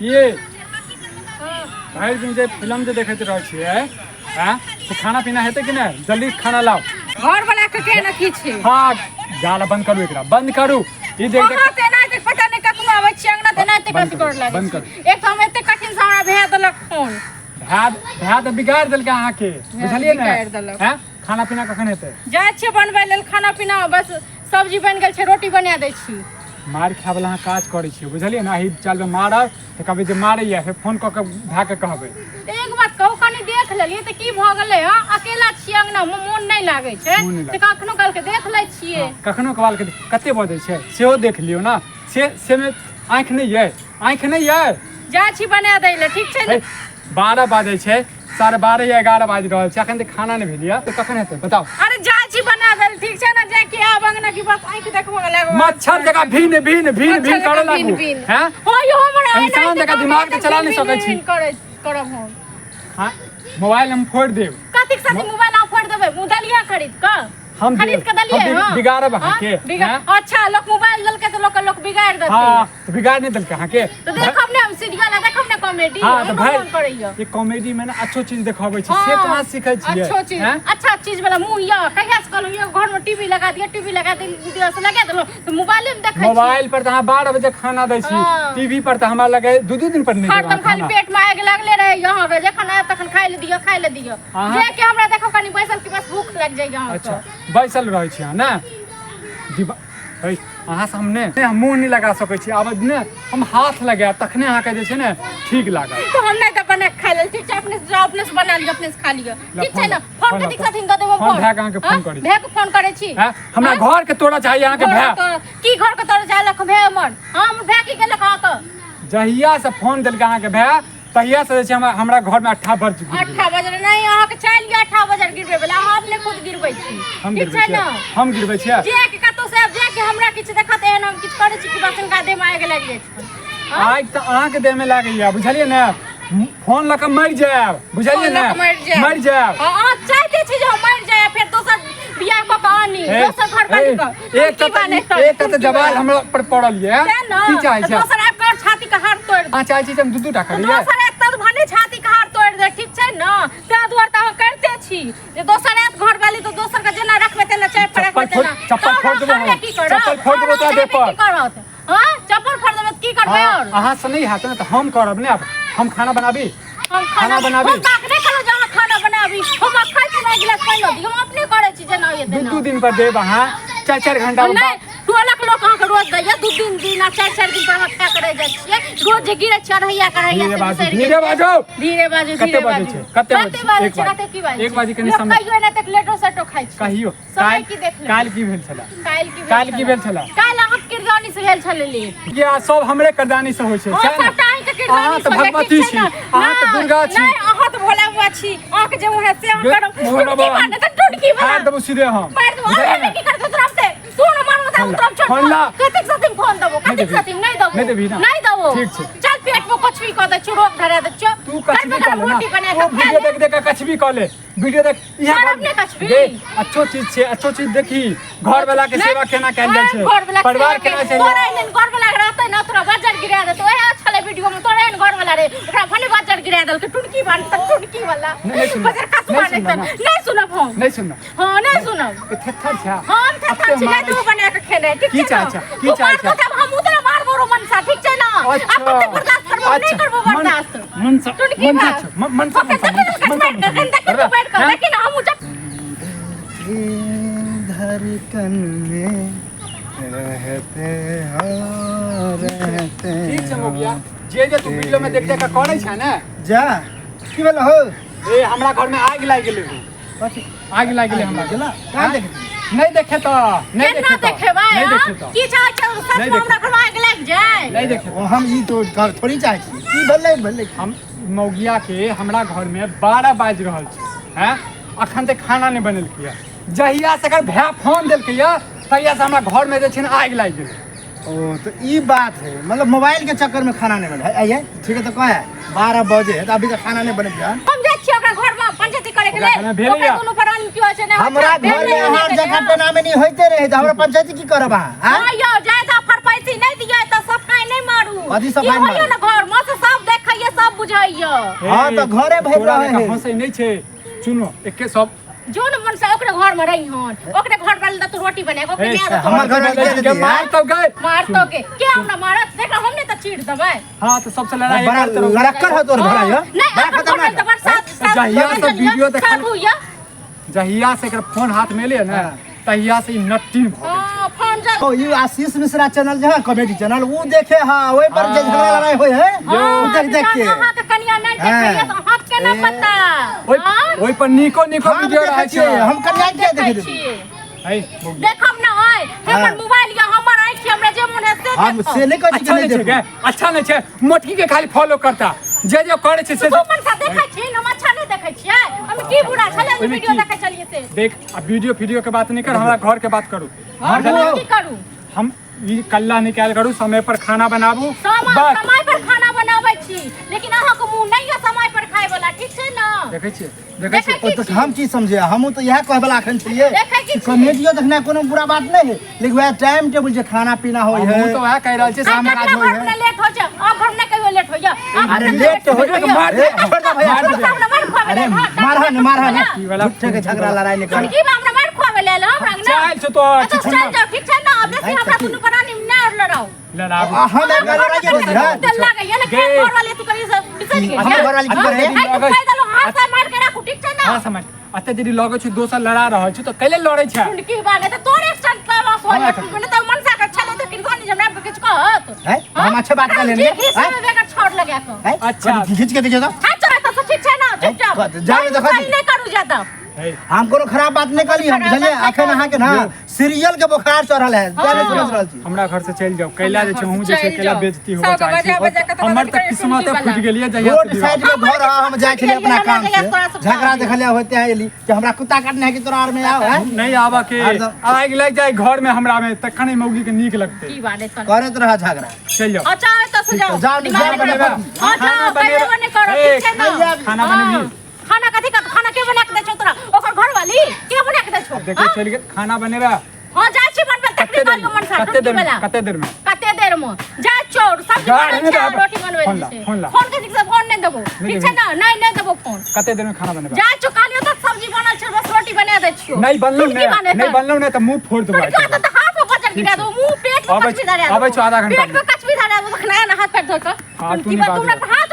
ये भरि दिन जे फिल्म जे देखैत रहै छियै आँय से खाना पीना हेतै कि नहि? जल्दी खाना लाउ। घर वाला के केना की छै? हाँ, जाला बंद करू, एकरा बंद करू। ई देख देख अहाँ तऽ एनाहिते पता नहि कखनो आबै छियै अंगना, तऽ एनाहिते बंद कथी करू, करऽ लागै बंद छी। करू। एक तऽ हम एते कठिन से हमरा भेज देलक फोन। भाय भाय तऽ बिगाड़ देलकै अहाँके, बुझलियै ने? बिगाड़ि देलक। आँय, खाना पीना कखन हेतै? जाइ छियै बनबै लेल खाना पीना, बस सब्जी बनि गेल छै, रोटी बना दै छी। मारि खाय वला अहाँ काज करै छियै, बुझलियै ने? एहि चालमे मारब तऽ कहबै जे मारैया, फेर फोन कऽ कऽ भायके कहबै। एक बात कहू, कनि देख लेलियै तऽ की भऽ गेलै? हँ, अकेला छियै अंगना मे, मोन नहि लागै छै, मोन नहि तऽ कखनो काल के देख लै छियै। हँ, कखनो काल के कते बजै छै सेहो देख लियौ ने। से सेमे आँखि नहि यऽ, आँखि नहि यऽ। जाइ छी बना दै लए, ठीक छै ने? हे, 12 बाजै छै, 12:30 या 11 बाजि रहल छै, अखन तक खाना नहि भेल यऽ, तऽ कखन हेतै बताउ? अरे जाइ छी बना दै लए, ठीक छै ने? जाय कि आब अंगना की बस आँखि देखबो लागो। मच्छर जकाँ भिन भिन भिन भिन मच्छर करऽ जकाँ लागू। भिन भिन। हैं? हँ यौ, हमर आइ इंसान नहि जकाँ तऽ दिमाग तऽ चला नहि भिन सकै छी। भिन करै करब हम। हाँ, मोबाइल हम फोड़ि देब। कथीक साथे मोबाइल अहाँ फोड़ि देबै? मुँह दलिया खरीद कऽ हम खरीद कऽ हम देलियै? हँ बिगाड़ब हँ? अहाँके, हैं? अच्छा, लोक मोबाइल देलकै तऽ लोक लोक बिगाड़ि देतै? हाँ, तऽ बिगाड़ नहि देलकै अहाँके? तऽ देखब ने हम सीरियल, आ देखब ने कॉमेडी। हाँ, तऽ हमरो भाई मोन करैया। ये कॉमेडी में ना अच्छो चीज देखाबै छै, से कहाँ सीखै छियै? अच्छो चीज हैं? अच्छा चीज वाला मुँह यऽ। कहिया से कहलहुँ यौ, घर में टीवी लगा दिअ, टीवी लगा दिअ, से लगा देलहुँ तऽ मोबाइले में देखै छी। मोबाइल पर तऽ अहाँ 12 बजे खाना दै छी, हाँ। टीवी पर तऽ हमरा लगे दू दू दिन पर नहि देब हरदम अहाँ खाली खाना। पेट में आगि लागले रहै अहाँके, जखन आयब तखन खाइ लए दिअ, खाइ लए दिअ। जे के हमरा देखो कनि बैसल कि बस भूख लागि जाइए अहाँके। अच्छा, बैसल रहै छी अहाँ ने? है, अहाँ से हम नहि, हम मुँह नहि लगा सकै छी आब ने, हम हाथ लगायब तखने अहाँके जे छै ने ठीक लागत। तो हम नहि तऽ बना के खाइ लेल, ठीक छै? अपने से जाउ, अपने से बना लिअ, अपने से खा लिअ, ला, ठीक छै फोन ने? ला, फोन फोन ला, कथी कथी दऽ देबो? फोन फोन भाय के अहाँके फोन हाँ? करै छी। भाय के फोन करै छी? हैं? हमरा हाँ? घर के तोड़ा चाहिए अहाँके घर भाय। के की घर के तोड़ा चाहलक भाय हमर? हाँ, हमर भाय की केलक अहाँके? जहिया से फोन देलकै अहाँके भाय तहिया से जे छै हमरा हमरा घर में अट्ठा बज गिर गेलै। अट्ठा बजर नहि, अहाँके चालि यऽ अट्ठा बजर गिरबै वला, अहाँ अपने खुद गिरबै छी। हम ठीक गिरबै छै छियै? ने? हम गिरबै छियै? जे के कतौ से आब जे के हमरा किछु देखत, एहन हम किछु करै छी कि बस हुनका देह में आगि लागि जाइ छै। हाँ? आगि तऽ अहाँके देह में लागैया, बुझलियै ने? फोन लऽ कऽ मरि जायब, बुझलियै फोन ने? लऽ कऽ मरि जायब। मरि जायब। हाँ, अहाँ चाहते छी जे हम मरि जाय, फेर दोसर बियाह कऽ कऽ आनी, हे, दोसर घर हे, वाली कऽ। एक की बने तऽ एक तऽ जवाल हमरा पर पड़ल ये। तें ने, की चाहै तऽ छै? दोसर आबि कऽ छाती के हार तोड़ि अहाँ चाहै छी जे हम दू दू टा करियै? दोसर आयत तऽ भने छाती के हार तोड़ि दे, ठीक छै ने? ताहि दुआरे तऽ अहाँ करिते छी जे दोसर आयत घर वाली तऽ दोसर के जेना रखबै तेना चाय पर चप्पल रखबै फोड़ तेना। चप्पल तऽ फोड़ देबो हमरा हम। की करब? चप्पल फोड़ देबो तोरा देह पर। की करत? हाँ, चप्पल फोड़ देबै तऽ की करबै? हाँ, आओर अहाँ से नहि हैत ने तऽ हम करब ने। आब हम खाना बनाबी? हम खाना बनाबी? हम तऽ अखने कहलहुँ जे अहाँ खाना बनाबी। हम खाइ छी एक गिलास पानि दऽ दियौ, हम अपने करै छी जेना होइए दू तेना। दू दिन पर देब अहाँ, चारि चारि घंटा नहि, टोलक लोक अहाँके रोज दैया, दू दिन दिन आ चारि चारि दिन पर अहाँ खा कऽ रहि जाइ छियै। रोज जे गिरै छियै अढ़ैया कढ़ैया धीरे से बाजू, बिसरि धीरे गेलियै। बाजू। धीरे बाजू, कते धीरे बजै बाजू। छै? कते बजै कते छै? बाजै एक छै? बाजी। कते की बाजै एक छै? बाजी कनि लोक समय- कहियो नहि तक लेटो सेटो खाइ छै। कहियो समय काल्हि की देख लेबै? काल्हि की भेल छलै? काल्हि की भेल? काल्हि की भेल छलै? काल्हि अहाँके किरदानी से भेल छलै लेट। ये सब हमरे करदानी से होइ छै, हाँ, सएह ने? सबटा अहींके किरदानी अहाँ से तऽ होइ छै, भगवती ठीक छै छी, ने? अहाँ तऽ नहि, दुर्गा छी। नहि, अहाँ तऽ भोला बाबा छी, अहाँके जे मुँह हैत से अहाँ गे, करब। भोला टुटकी बाबा। मारने तऽ टुटकी बना। मारि देबो सीधे हम। मारि देबो। बुझलियै अरे ने? की करतौ तोरा से? तू न मारबो तऽ हम फोन ला, तोरा छोड़ फोन ला। कतेक सतीम फोन देबो? नहि कतेक देबही। सतीम नहि देबो? नहि देबही ना? नहि देबो। ठीक छै। चल, पेट में कछुई कऽ दै छियौ, रोग धरा दै छियौ। तू कछबी करबे कऽ ले करब, ना, रोटी बना तू कऽ खा वीडियो ले। देख देख कऽ कछबी कऽ ले, वीडियो देख इहाँ करब घर ने कछबी। गे, अच्छो चीज छै, अच्छो चीज देखी, घर वाला के सेवा केना कैल जाइ छै, घर वाला परिवार केना छै। तोरा एहन घर वाला रहतै ना तोरा बजर गिरा देतौ। ओहे छलै वीडियो में, तोरा एहन घर वाला रे, ओकरा भने बजर गिरा देलकै, टुनकी बान त टुनकी वाला। नहि, नहि सुनब। बजर कसुआ। नहि नहि सुनब तऽ ना। नहि सुनब हम, नहि सुनब। हाँ, नहि सुनब। ए, थेथर छै। हम थेथर एते छी? नहि मारै तू बना के खेने, ठीक की छै चाहै ना? छै? की तू चाहै मारबो छै? तब हम उतरे मारबो रो मनसा, ठीक छै ना? अच्छा। आब कते बर्दाश्त करबो? नहि अच्छा। करबो बर्दाश्त। मनसा टुनकी मनसा बा। छै, मनसा ओके, मनसा देखी ना, मनसा कट मनसा बैठ कऽ, देखी तू बैठ कऽ, हैं? देखी ना, हमहूँ जब धड़कन में रहते हो रहते। ठीक छै मोगिया, जे जे तू वीडियो में देख देख के करै छै ने। जा, की भेल हो? ए, हमरा घर में आगि लागि गेलै हो। कथी आगि लागि गेलै हमरा? गेला कहाँ? हैं? देख। नहि देखे तऽ नहि केना देखे तऽ देखेबै? नहि हाँ? देखे तऽ की चाहै छै सच नहि में हमरा देखे। घरमे आगि लागि जाय? नहि देखे। ओ हम ई तो थोड़ी चाहै छी। की भेलै भेलै? हम मौगिया के हमरा घर में 12 बाजि रहल छै, हैं, अखन तक खाना नहि बनेलकै यऽ। जहिया से एकर भाय फोन देलकै यऽ तहिया से हमरा घर में जे छै ने आगि लागि गेलै। ओ तो ई बात है, मतलब मोबाइल के चक्कर में खाना नहीं बने है। आइए, ठीक है, तो कहाँ है? 12 बजे है तो अभी तक खाना नहीं बने है। हम जाइ छियै ओकरा घरमे पंचायती करे के ओकरा लेल। घरमे भेलैया। ओकरा दुनू प्राणी की होइ छै नहि होइ छै। हमरा घर भेल में नहि अहाँ होइ छै। जगह पे नामे नहीं होते रहे तो हमरा पंचायती की करब अहाँ? हाँ यौ, जाय तऽ फरपैसी नहि दियै तऽ सफाइ नहि मारू। कथी सफाइ की होइयो मारू? ने घर मे से सब बुझाइयो। हाँ, तो घरे भरि तोरा रहे लेखा है। हंसै नहि छै। सुनो एके सब जो न मन से ओकरे घर में रही हन, ओकरे घर वाले तो रोटी बना के ओकरे ए, माय दे हमर तो घर में के देती है? मार तो गए। मारतो के के हमरा मारत? देख हम नहीं तो चीर देबै। हाँ तो सबसे लड़ाई बड़ा करते रहो। लड़क्कर हो तोर घर यो। नहीं बड़ा अपन घर खतरनाक में तो बरसात जहिया से वीडियो देखल- साधु या। जहिया से एकर फोन हाथ में ले ने तहिया से ई नट्टी भऽ गेल। हां फोन जा। ओ ई आशीष मिश्रा चैनल जे है कॉमेडी चैनल ऊ देखे, हाँ ओहि पर जे झगड़ा लड़ाई होय है ऊ देख देख के। अहाँ के कनिया नहीं देखैया तो अहाँ के ना पता। ओहि हाँ? ओहि पर नीको नीको हम वीडियो देखै रहै छियै, छै। हम कनिया के देखै देखे छियै। है बौआ। देखब ना आय हमर हाँ। मोबाइल या हमर आँखि हमरा जे मन है से हम देखब। से नहीं कहै छी अच्छा कि नहीं नहीं छै देखू। गे, अच्छा नहीं छै। मोटकी के खाली फॉलो करता, जे जे करे छै से तू मन सा देखै छी हम अच्छा नहीं देखै छियै। हम की बुरा छलै ओहिमे वीडियो की? देखै छलियै से। देख आ वीडियो वीडियो के बात नहीं कर, हमरा घर के बात करू। हम बुझलियै? की करू? हम ई कल्ला निकाल करू, समय पर खाना बनाबू। समय बस। समय पर खाना बनाबै छी, लेकिन अहाँके मुँह नहीं है समय पर खाय वाला, ठीक छै ना? देखै छियै, देखै छियै। ओ तो हम की समझे, हमहूँ तो इएह कहै वाला अखन छलियै देखै की कि छी? कॉमेडियो देखना कोनो बुरा बात नहीं है, लेकिन वएह टाइम टेबुल जे खाना पीना होय है। हमहूँ तो वएह कहि रहल छियै, आइ शाम कतना काज होय घर है। में लेट हो जाए, अब घर में कहियो लेट हो जाए। अरे लेट हो एकरा के मार दे। ए, छोड़ दे भैया, मार छोड़ दे। दे। अरे मारह ने, मारह ने। ई वाला झूठे के झगड़ा लड़ाई नहीं कर। की बा हमरा मार खुआवे ले हमरा ना? चाल छौ तो अच्छा चल जाओ, ठीक छै ना? अब बेसी हमरा दुनू प्राणी ना और लड़ाओ। लड़ाबू। आ, हम एक लड़ाई के देली है। तेल लागैया ना, गे। घर वाले तू करी सब बिसरि गेल। हमर घर वाली की करे? आइ तू कहि देलहुँ, हाथ से मारि के राखू, ठीक छै ना? हाँ समझ। अते यदि लगै छै दोसर लड़ा रहल छै तो कैले लड़ै छै? की बात है, तो तोरे संतवास हो हाँ, जाए, नहीं तो मनसा के छले तो किनको नहीं हमरा के किछु कहत। हैं? हम अच्छे बात कर लेने। जी, घीस में बेगर छोड़ लगा के। हैं? अच्छा। खींच के देखियो तो। हां चल तो ठीक छै ना, चुपचाप। हैं? जाओ देखो। सही नहीं करू ज्यादा। है हम कोनो खराब बात नहीं कहली हम, खराब बुझलियै? बात नहीं अखन अहाँ के ना सीरियल के बोखार चढ़ल है, हाँ। जाने समझ रहल छी। हमरा घर से चलि जाउ, कैला जे छै हमहूँ जे छै चलि कैला जाउ। बेइज्जती होबऽ सबके चाहै छी। बजा बजा के तऽ हमर कथी तऽ करै किस्मते सुनती फुटि गेलियै जहिया से रोड विवाह। साइड में घर है, हम जाइ छलियै अपना काम से, झगड़ा देखलियै होते है एली कि हमरा कुत्ता काटने है कि तोरा आर में आओ है। नहीं आबऽ के आगि लागि जाय घर में हमरा में, तखन ई मौगी के नीक लगतै। की बात है तोरा? करैत रह झगड़ा। चलि जाउ। अच्छा तो से जाओ। जाओ, दिमाग जाओ, नहीं बनेबा। खराब। हाँ, खाना जाओ, बनेबा। पहिले बने करो, ए, ठीक छै ना? खाना खाना हाँ। बनेबही? खाना कथी का? खाना के बना के दै छौ तोरा? ओकर घरवाली के बना के दै छौ? देखै हाँ? चलि गेल। खाना बनेबा? हाँ जाइ छी बनबै, तखने कते देर कहलियौ में? मनसा, कते देर में? टुटकी वाला। कते देर में? कते देर में जाइ चोर सब्जी गाड़ बनबै में छै, दे। रोटी बनबै फोन ला, छै। फोन ला। फोन के से फोन नहीं देबो, नहीं ठीक छै देबही। ना? नहीं नहीं देबो फोन। कते देर में खाना बनेबा? जाइ छौ कहलियौ तऽ सब्जी बनल छै, बस रोटी बना दै छियौ। नहीं बनलौ टुटकी ने, बने नहीं तऽ। बनलौ ने तऽ मुँह फोड़ देबौ। टुटकी तऽ हाथ में बजर गिरा देबो, मुँह पेट में आबै कचबी धरा देबो। आबै छौ आधा घंटा पेट में कचबी धरा देबो, तखन आया ना हाथ पैर धो कऽ। हाँ, तू टुनकी नहीं बा, तुम बाजू। हाथ